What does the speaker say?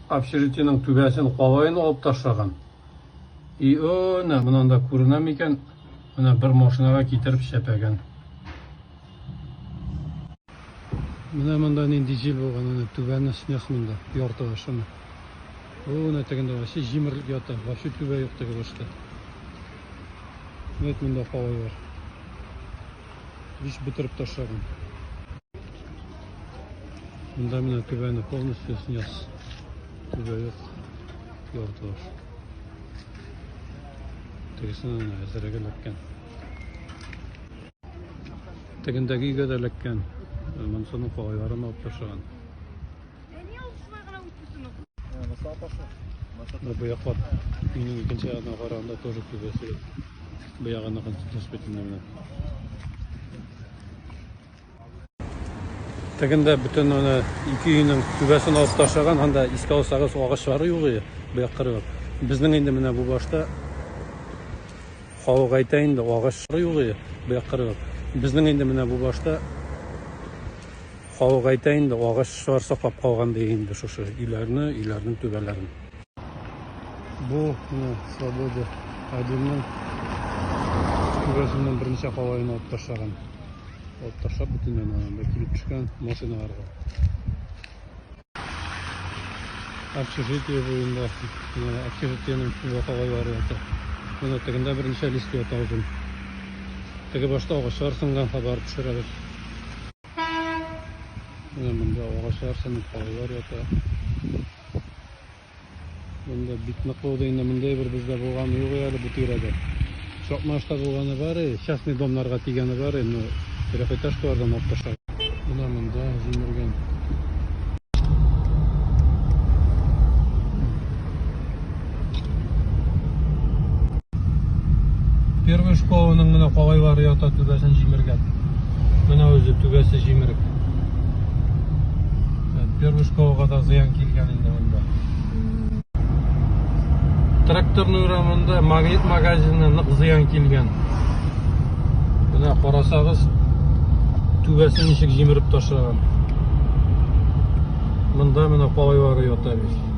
Общежитиенең түбәсен калаен алып ташлаган. И әнә, монанда күренә микән? Менә бер машинага китереп чәпәгән. Менә монда нинди җил булган, әнә түбәне снес монда, ярты башына. О, әнә тегендә вообще җимерелеп ята, вообще түбә юк теге башта. Менә монда калай бар. Вич бетереп ташлаган. Монда менә түбәне полностью снес. Түбә юк. Ярты баш. Тегесенә менә әзерәк эләккән. Тегендәге өйгә дә эләккән. Монсының калайларын алып ташлаган. Бу яклап өйнең икенче ягына караганда тоже түбәсе юк. Бу ягыныкын снес бит инде менә. Тегендә бөтен аны ике өйнең түбәсен алып ташлаган, анда искә алсагыз агачлары юк иде, бу якка карап. Безнең инде менә бу башта халык әйтә инде агачлары юк иде, бу якка карап. Безнең инде менә бу башта халык әйтә инде агачлар саклап калган ди инде шушы өйләрне, өйләрнең түбәләрен. Бу менә Свобода Одинның түбәсеннән берничә калаен алып ташлаган. Алып ташлап бөтенләй анда килеп төшкән машиналарга. Общежитие буенда общежитиенең түбә калайлары ята. Менә тегендә берничә лист ята озын. Теге башта агачлар сынган, хәбәр төшерәбез. Менә монда агачлар сынып калайлар ята. Монда бик нык булды инде, мондай бер бездә булганы юк әле бу тирәдә. Чакмашта булганы бар, частный домнарга тигәне бар, но трехэтажкалардан алып ташлар. Менә монда җимергән. Первый школаның менә калайлары ята, түбәсен җимергән. Менә үзе түбәсе җимерек. Первый школага да зыян килгән инде монда. Тракторный урамында Магнит магазинына нык зыян килгән. Менә карасагыз, түбәсен ничек җимереп ташлаган. Монда менә калайлары ята бит.